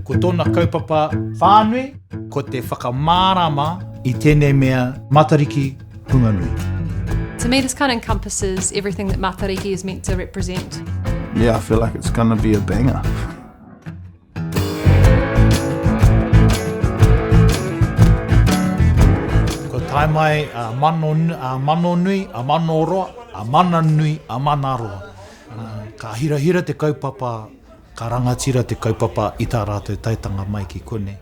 Ko tōna kaupapa whānui, ko te whakamārama i tēnei mea Matariki hunga nui. To me this kind of encompasses everything that Matariki is meant to represent. Yeah, I feel like it's gonna be a banger. Kua tae mai a mano, a mano nui, a mano roa, a mana nui, a mana roa. Ka hirahira te kaupapa, ka rangatira te kaupapa i tā rātou taetanga mai ki konei.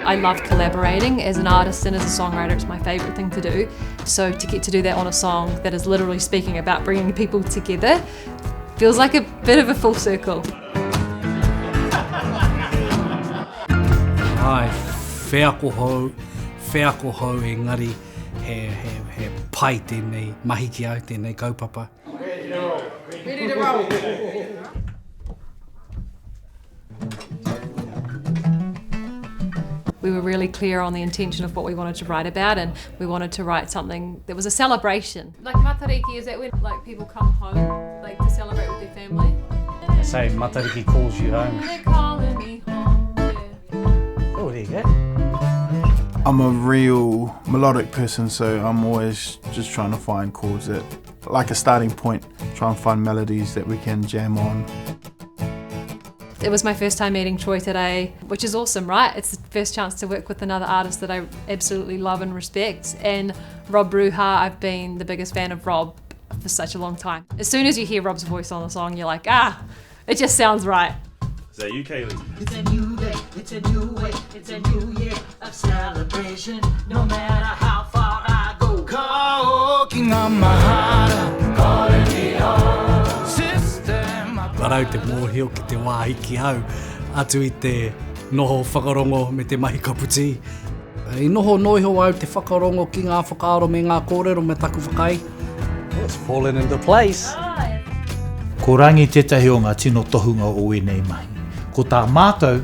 I love collaborating as an artist and as a songwriter, it's my favourite thing to do. So to get to do that on a song that is literally speaking about bringing people together feels like a bit of a full circle. Ai, wheako hou, wheako hou engari he, he, he pai tēnei mahi ki au, tēnei kaupapa. Ready to roll. Ready to roll. We were really clear on the intention of what we wanted to write about and we wanted to write something that was a celebration. Like Matariki, is that when like people come home like to celebrate with their family? They say Matariki calls you home. They're calling me home, yeah. Oh, there you go. I'm a real melodic person, so I'm always just trying to find chords that, like a starting point, try and find melodies that we can jam on. It was my first time meeting Troy today, which is awesome, right? It's the first chance to work with another artist that I absolutely love and respect. And Rob Ruha, I've been the biggest fan of Rob for such a long time. As soon as you hear Rob's voice on the song, you're like, ah, it just sounds right. Is that you, Kaylee? It's a new day, it's a new way, it's a new year of celebration. No matter how far I go. Ka hoki ngā mahara. Calling me home. System. Parau te mōhio ki te wāhi ki au, atu i te noho whakarongo me te mahi kaputī. I noho noa iho au te whakarongo ki ngā whakaaro me ngā kōrero me taku whakaae. Oh, it's fallen into place. Ko Rangi tētahi o ngā tino tohunga o ēnei mahi. Ko tā mātou,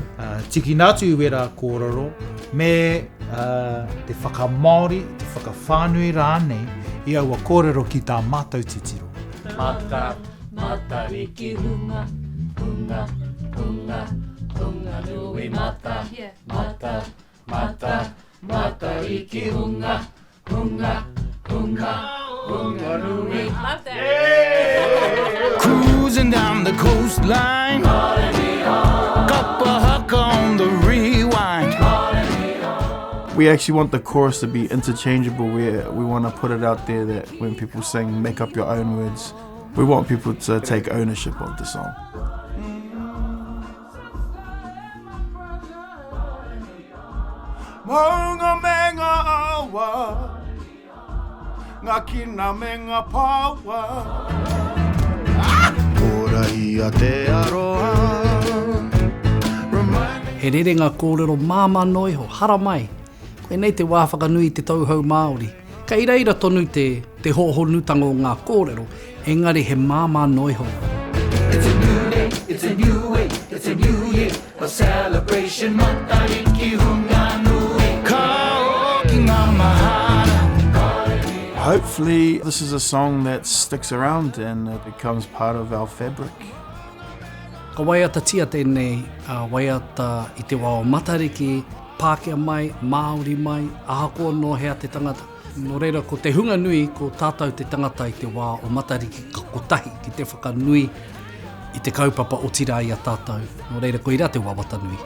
tikina atu i wērā kōrero me te whakamāori, te whakawhānui rānei i aua kōrero ki tā mātou titiro. Mata, Matariki hunga, hunga, hunga, hunga nui mata, mata, mata, Matariki hunga, hunga, hunga, hunga nui. Love that. Cruising down the coastline. Kapa haka on the rewind. We actually want the chorus to be interchangeable. We, we want to put it out there that when people sing, make up your own words. We want people to take ownership of the song. Maunga me ngā awa, ngā kina me ngā pāua. Horahia te aroha. He rerenga kōrero māmā noa iho, haramai. Koinei te wā whakanui i te tauhou Māori. Kei reira tonu te, te hōhonutanga o ngā kōrero, engari he māmā noa iho. It's a new day, it's a new way, it's a new year of celebration Matariki hunga nui. Ka hoki ngā mahara. Hopefully this is a song that sticks around and it becomes part of our fabric. Ka waiatatia tēnei waiata i te wā o Matariki, Pākehā mai, Māori mai, ahakoa nō hea te tangata. Nō reira, ko te hunga nui, ko tātou te tangata i te wā o Matariki ka kotahi ki te whakanui i te kaupapa otirā i a tātou. Nō reira, koirā te wawata nui.